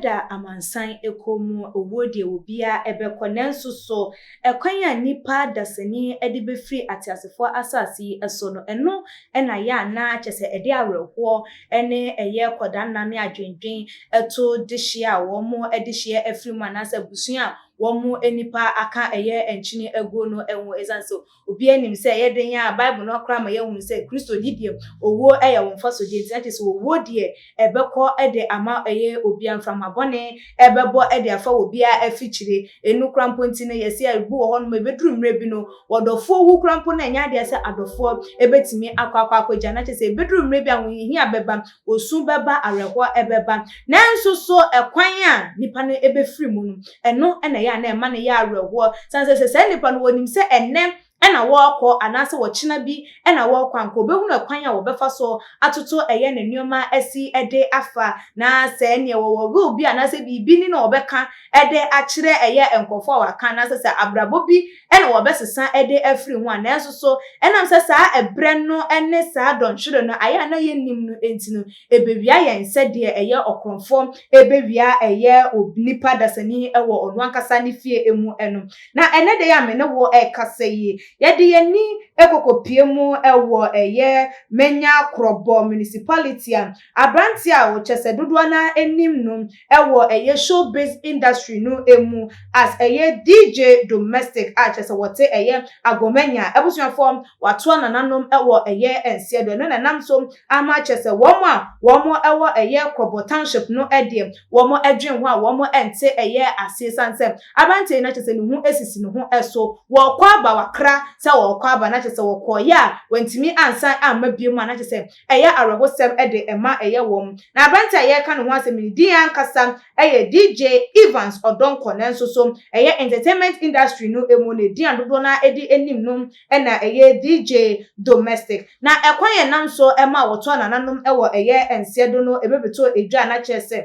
Da amansan kɔn mu, owuo deɛ obiara bɛkɔ nanso so ɛkwan a nnipa dasani de bɛfiri ateasefoɔ asase yi so no, ɛno na ɛyɛ a na kyerɛ sɛ ɛde awerɛhoɔ ne ɛyɛ kɔdaanna ne adwendwen to dehyeɛ a wɔde hyeɛ afiri mu anaasɛ abusua a wɔn nnipa aka ɛyɛ nkyene aguo no ho. Ɛsiane sɛ obiara nim sɛ ɛyɛ den a Bible no koraa ma yɛhunu sɛ Kristoni deɛ owuo yɛ wo mfasodeɛ nti na kyerɛ sɛ owuo deɛ ɛbɛkɔ de ama ɛyɛ obiara mframa bɔne ɛbɛbɔ de afa obiara afikyire. Ɛno koraa mpo nti no yɛse ebi wɔ hɔnom ɛbɛduru mmerɛ bi no wɔdɔfoɔ wu koraa mpo na ɛnyɛ adeɛ sɛ adɔfoɔ ɛbɛtumi akɔ akɔ akɔgya na kyerɛ sɛ ɛbɛduru mmerɛ bi ahohiahia bɛba, osu bɛba, awerɛhoɔ ɛbɛba. Nanso so ɛkwan a nipa no ɛbɛfiri mu no ɛno na ɛyɛ a na ɛma no yɛ awerɛhoɔ sane sɛ sɛ saa nipa no wɔnim sɛ ɛnnɛ na wɔrekɔ anaasɛ ɔkyena bi na wɔrekɔ a, anka ɔbɛhunu ɛkwan a wɔbɛfa so atoto ɛyɛ ne nneɛma asi de afa. Na sɛ ɛneɛ wɔwɔ will bi anaasɛ biribi ni na wɔbɛka de akyerɛ ɛyɛ nkurɔfoɔ a wɔaka anaasɛ sɛ abrabɔ bi na wɔbɛsesa de afiri ho a, nanso so ɛnam sɛ saa ɛberɛ no ne saa dɔnhwere no ayɛ a na yɛnnim no nti no, ɛbɛwia yɛn sɛdeɛ ɛyɛ ɔkorɔmfoɔ ɛbɛwia ɛyɛ onipa dasani wɔ ɔno ankasa ne fie mu no. Na ɛnnɛ da yi a me ne wo rekasa yi, yɛde yɛn ani kɔkɔpue mu wɔ ɛyɛ Manya Krɔbɔ Municipality a aberanteɛ a kyerɛ sɛ dodoɔ no ara nim no wɔ ɛyɛ showbiz industry no mu as ɛyɛ DJ Domestic a kyerɛ sɛ wɔte ɛyɛ Agomanya abusuafoɔ wɔatoa nananom wɔ ɛyɛ nseɛ do. Ɛno na ɛnam so ama kyerɛ sɛ wɔn a wɔn wɔ ɛyɛ Krɔbɔ Township no deɛ wɔn dwen ho a wɔn nte ɛyɛ aseɛ sane sɛ aberanteɛ yi na kyerɛ sɛ ne ho asisi ne ho so. Wɔrekɔ aba wakra sɛ wɔrekɔ aba na kyerɛ sɛ wɔkɔeɛ a wantumi ansan amma bio mu a na kyerɛ sɛ ɛyɛ awerɛhosɛm de ɛma ɛyɛ wɔn. Na aberanteɛ a yɛreka ne ho asɛm yi ne din ankasa yɛ DJ Evans Odonkor nanso so ɛyɛ entertainment industry no mu no edin a dodoɔ no ara de nim no na ɛyɛ DJ Domestic. Na ɛkwan a ɛnam so ma wɔtoa nananom wɔ ɛyɛ nseɛ do no ɛbɛbɛtɔ edwa a na kyerɛ sɛ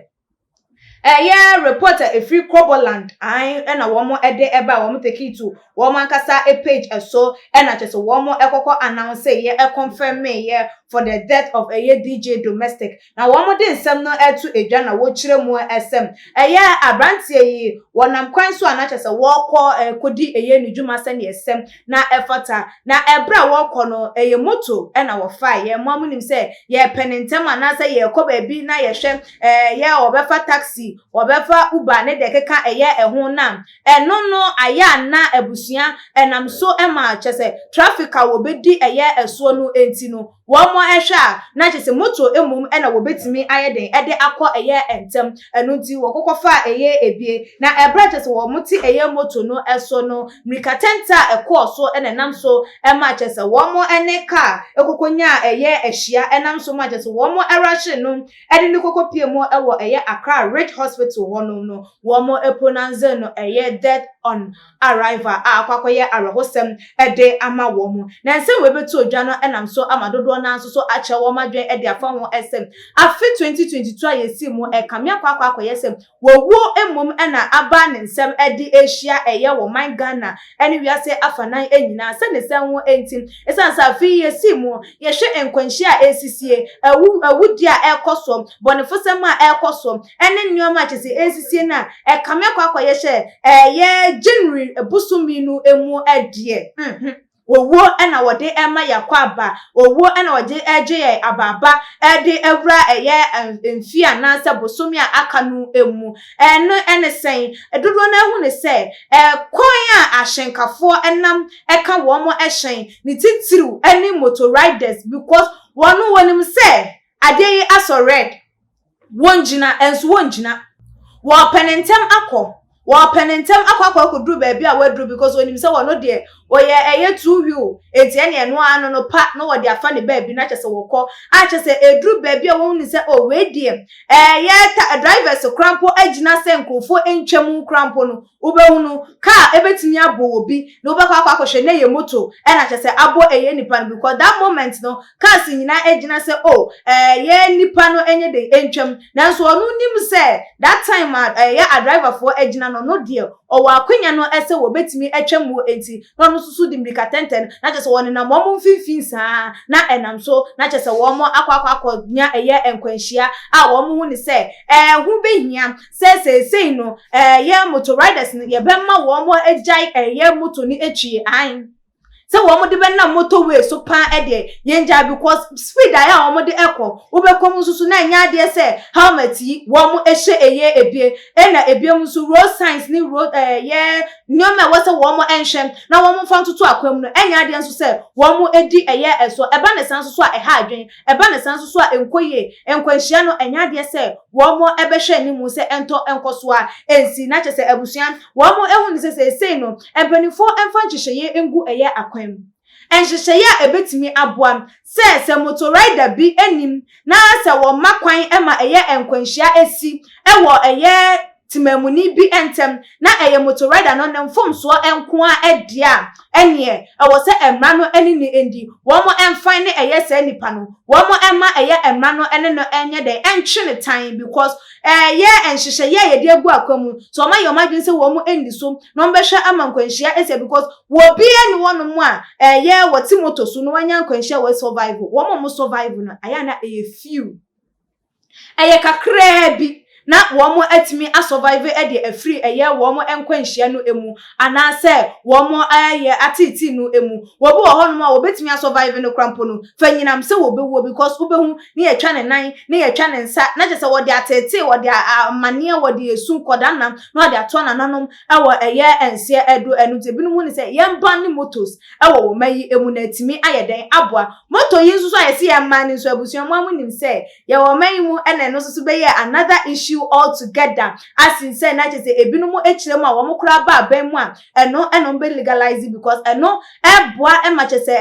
ɛyɛ report a ɛfiri Kroboland ae na wɔn de ɛba a wɔn take to wɔn ankasa page so ɛna kyerɛ sɛ wɔn ɛkɔkɔ announce yɛ ɛconfirm yɛ for the death of ɛyɛ DJ Domestic. Na wɔn de nsɛm no ɛto edwa na wɔkyerɛ mu ɛsɛm ɛyɛ aberanteɛ yi wɔnam kwan so a na kyerɛ sɛ wɔrekɔ ɛkɔdi ɛyɛ ne dwuma sɛdeɛ ɛsɛm na ɛfata. Na ɛberɛ a wɔrekɔ no ɛyɛ moto ɛna wɔfa yɛ mo a mo nim sɛ yɛpɛ ne ntɛm anaasɛ yɛrekɔ baabi na yɛhwɛ ɛyɛ wɔbɛfa taxi, wɔbɛfa Uber ne deɛ ɛkeka ɛyɛ ɛho na ɛno no ayɛ a na abusua ɛnam so ɛma kyerɛ sɛ traffic a wɔbɛdi ɛyɛ ɛsoɔ no nti no wɔn ɛhwɛ a na kyerɛ sɛ moto emom ɛna wɔbɛtumi ayɛ den ɛde akɔ ɛyɛ ntɛm. Ɛno nti wɔkɔkɔ fa ɛyɛ ebie na ɛberɛ kyerɛ sɛ wɔn te ɛyɛ moto no ɛso no mmirikatɛntɛ a ɛkɔɔ so ɛna ɛnam so ɛma kyerɛ sɛ wɔn ɛne kaa ɛkɔkɔ nya ɛyɛ ahyia ɛnam so ma kyerɛ sɛ wɔn ɛrahye no ɛde ne kɔkɔ pie mu ɛwɔ ɛyɛ Accra Ridge Hospital hɔnom no wɔn ɛpronounce no ɛyɛ death on arrival a akɔ akɔyɛ awerɛhosɛm ɛde ama wɔn. Na nsɛm wɔ ɛbɛtu odwa no ɛnam so ama dodoɔ naa nso so akyerɛ wɔn adwene ɛde afa ho ɛsɛm afe 2022 a yɛsi mu ɛkame akɔ akɔyɛ sɛ wɔwuo mmom ɛna aba ne nsɛm ɛde ahyia ɛyɛ wɔ man Ghana ɛne wiase afanan nyinaa sɛ ne nsɛm ho nti ɛsiane sɛ afe yi yɛsi mu yɛhwɛ nkwanhyia a ɛsisie, ɛwu awudi a ɛrekɔ so, bɔnefosɛm a ɛrekɔ so ɛne nneɛma a kyerɛ sɛ ɛsisie no a ɛkame akɔ akɔyɛ hyɛ ɛyɛ January bosome no mu ɛdeɛ owuo ɛna wɔde ɛma yɛakɔ aba, owuo ɛna wɔde ɛgye yɛ abaaba ɛde awura ɛyɛ mfi anaasɛ bosome a aka no mu. Ɛno ɛne sɛn dodoɔ no ahu ne sɛ ɛkwan a ahyɛnkafoɔ ɛnam ɛka wɔn ɛhyɛn ne titiriw ɛne motor riders because wɔn wɔnim sɛ adeɛ yi asɔ red wɔn gyina ɛnso wɔn gyina wɔpɛ ne ntɛm akɔ, wɔpɛ ne ntɛm akɔ akɔduru baabi a wɔaduru because onim sɛ wɔno deɛ wɔyɛ ɛyɛ two wheel eti ɛne ɛno ano no pa na wɔde afa ne baabi na kyɛ sɛ wɔkɔ a kyɛ sɛ eduru baabi a wɔn sɛ o wei deɛ ɛyɛ ta drivers koraa mpo agyina sɛ nkurɔfoɔ ntwam koraa mpo no wobɛhunu kaa ebetumi abɔ obi na wobɛkɔ akɔhwɛ ne yɛ moto ɛna kyɛ sɛ abɔ ɛyɛ nipa no because that moment no cars nyinaa egyina sɛ o ɛyɛ nipa no enye de ntwam. Nanso ɔno nim sɛ that time a ɛyɛ adriverfoɔ agyina no no deɛ ɔwɔ akonya no ɛsɛ wɔbɛtumi atwa mu nti na ɔno nso nso so de mmirika tɛntɛn na kyerɛ sɛ wɔnenam wɔn mfimfini saa na ɛnam so na kyerɛ sɛ wɔn akɔ nya ɛyɛ nkwanhyia a wɔn ho ne sɛ ɛho behia sɛ seesei no ɛyɛ motor riders no, yɛbɛma wɔn agyae ɛyɛ motor no akyi an sɛ wɔn de bɛnam motorway so paa. Ɛdeɛ yɛn gya because speed a yɛ a wɔn de ɛkɔ, wobɛkɔ mu nso so na ɛnyɛ adeɛ sɛ helmet yi wɔn hyɛ ɛyɛ ebie, ɛna ebie mu nso road signs ne road ɛyɛ nneɛma a ɛwɔ sɛ wɔn nhwɛ na wɔn mfa ntoto akwan mu no, ɛnyɛ adeɛ nso sɛ wɔn edi ɛyɛ ɛso. Ɛba ne san nso so a, ɛha adwene. Ɛba ne san nso so a, nkɔ yie. Nkwanhyia no, ɛnyɛ adeɛ sɛ wɔn ɛbɛhwɛ anim sɛ ɛntɔ nkɔ so a ɛnsi. Na kyerɛ sɛ abusua, wɔn ehu ne sɛ seesei no mpanimfoɔ mfa nhyehyɛeɛ ngu ɛyɛ akwan mu, nhyehyɛeɛ a ebetumi aboa sɛ motor rider bi anim na sɛ wɔn ma kwan ma ɛyɛ nkwanhyia esi ɛwɔ ɛyɛ temamuni bi ntɛm na ɛyɛ motor rider no ne mfomsoɔ nko a ɛdeɛ a, ɛneɛ ɛwɔ sɛ mmara no ɛne ne ndi, wɔn mfan ne ɛyɛ saa nipa no, wɔn ɛma ɛyɛ mmara no ɛne no ɛnyɛ dɛ ɛntwe ne tan, because ɛyɛ nhyehyɛeɛ a yɛde agu akwan mu so, wɔn ayɛ wɔn adwene sɛ wɔn ndi so na wɔn bɛhwɛ ama nkwanhyia ɛsɛ, because wɔbi ɛne wɔn a ɛyɛ wɔte moto so na wɔanya nkwanhyia wɔ survive. Wɔn a wɔn survive no, ayɛ na ɛyɛ few, ɛyɛ kakraa bi na wɔn atumi asurvive de afiri ɛyɛ wɔn nkwanhyia no mu anaasɛ wɔn ɛyɛ ateetee no mu. Wɔbi wɔ hɔnom a wɔbɛtumi asurvive no kora mpo no, fa nyinam sɛ wɔbɛwuo, because wobɛhu ne yɛtwa ne nan ne yɛtwa ne nsa na kyerɛ sɛ wɔde ateetee, wɔde amanneɛ, wɔde esu nkɔda nam na wɔde ato nananom ɛwɔ ɛyɛ nseɛ ɛdo. Ɛno nti ebinom hu ne sɛ yɛmba ne motos ɛwɔ wɔn ayi emu na atumi ayɛ dɛn aboa moto yi nso so a yɛsi yɛn mmaa ne nso. Abusua, mu amu nim sɛ yɛwɔ ɔman yi mu, ɛna ɛno nso so bɛyɛ another issue altogether asin sɛ na kyerɛ sɛ ebinom akyerɛ mu a wɔn koraa ba aban mu a, ɛno ɛna wɔn bɛ legalize, because ɛno ɛboa ɛma kyerɛ sɛ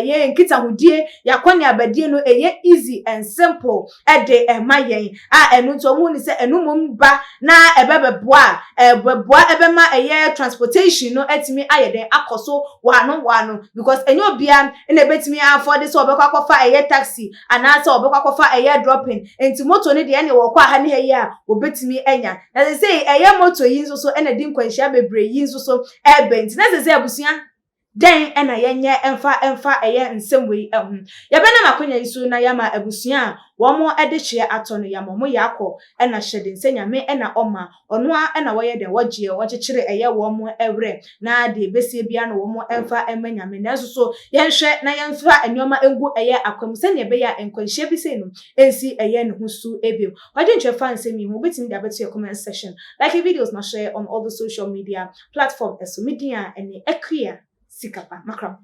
ɛyɛ nkitahodie yakɔ ne abadie no ɛyɛ easy and simple ɛde ɛma yɛn a. Ɛno nti wɔn ni sɛ ɛno mom ba na ɛbɛbɛboa, ɛbɛboa ɛbɛma ɛyɛ transportation no ɛtumi ayɛ dɛn akɔ so wano wano, because ɛnyɛ obiara ɛna ɛbɛtumi afford sɛ ɔbɛkɔ akɔfa ɛyɛ taxi anaasɛ ɔbɛkɔ akɔfa ɛyɛ dropping. Nti moto no deɛ, ɛne wɔkɔ aha ne ha yi a, wɔbɛtumi anya. Na sɛ ɛyɛ moto yi nso so ɛna di nkwanhyia bebree yi nso so ɛbɛn. Nti na sɛ abusua, dɛn ɛna yɛnyɛ ɛmfa ɛyɛ nsɛm wei ɛho? Yɛbɛnam akonnwa yi so na yɛama abusua a wɔn ɛde hyeɛ atɔ no, yɛama wɔn yɛ akɔ ɛna hyɛ den sɛ Nyame ɛna ɔma ɔno a ɛna wɔyɛ dɛn wɔgyeɛ wɔkyekyere ɛyɛ wɔn ɛwerɛ na deɛ ebesie bia no wɔn ɛmfa ɛma Nyame. Nanso so yɛnhwɛ na yɛmfa nneɛma ngu ɛyɛ akwan mu sɛnea ɛbɛyɛ a nkwanhyia bi sei no nsi ɛyɛ ne ho so ebiem. Wɔgye ntwerɛ fa nsɛm yi ho, wobɛtumi de abɛto yɛ comment section, like videos na share on all the social media platform. Ɛso media ɛne Akua Sikapa makram.